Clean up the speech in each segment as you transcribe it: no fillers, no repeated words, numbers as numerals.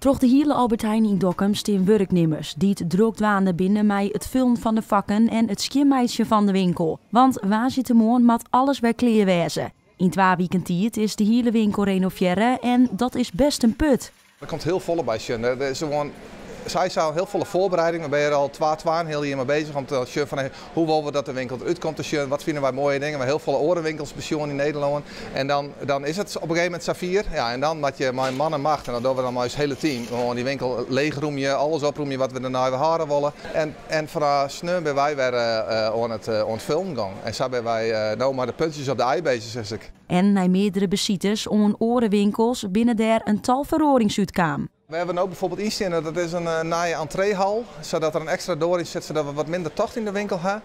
Troch de hiele Albert Heijn yn Dokkum stean wurknimmers dy't drok dwaande binne mei it fullen fan de fakken en it skjinmeitsjen fan de winkel. Want woansdeitemoarn moat alles wer klear wêze. Yn twa wiken tiid is de hiele winkel renovearre en dat is best in put. Der komt hiel folle by sjen. Der is gewoan sawiesa hiel folle foarbereiding. We binne hjir al twa, twaenheal jier mei bezich om te sjen fan hoe wolle we dat de winkel derút komt te sjen. Wat fine wy moaie dingen. We ha hiel folle oare winkels besjoen yn Nederlân. En dan, dan is it op in gegeven momint safier. Ja, en dan moat je mei man en macht, en dat dogge we dan mei ús hiele team, gewoan dy winkel leechrûmje, alles oprûmje wat we dernei wer hâlde wolle. En, en fanôf sneon binne wy wer oan it, oan it fullen gong. En sa binne wy no mei de puntsjes op de i bezich, sis ik. En nei meardere besites oan oare winkels binne dêr in tal feroarings útkaam. Wêr't we no byfoarbyld yn steane, dat is in nije entreehal, sadat der in ekstra doar yn sit, sadat we wat minder tocht yn de winkel ha.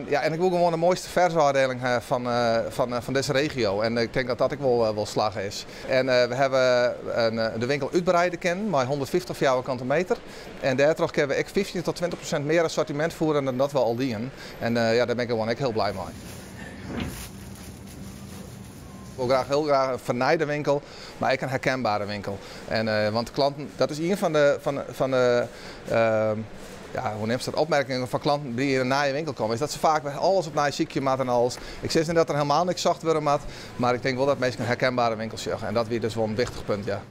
Ja, en ik wol gewoan de moaiste fersôfdieling ha fan, fan, fan dizze regio. En ik tink dat dat ek wol, wol slagge is. En we hawwe de winkel útbreide kinnen mei 150 fjouwerkante meter. En dêrtroch kinne we ek 15 tot 20% mear assortimint fiere dan dat we al dienen. En ja, dêr bin ik gewoan ek hiel bliid mei. Ik wol graach hiel graach in fernijde winkel, mar ek in herkenbere winkel. En, want klanten, dat is ien fan de, fan, fan de ja, hoe neamst dat, opmerkingen fan klanten dy't yn in nije winkel komme, is dat se faak wer alles opnij sykje moatte en alles. Ik sis net dat der hielendal niks socht wurde moat, mar ik tink wol dat minsken in herkenbere winkel sjogge. En dat wie dus wol in wichtich punt, ja.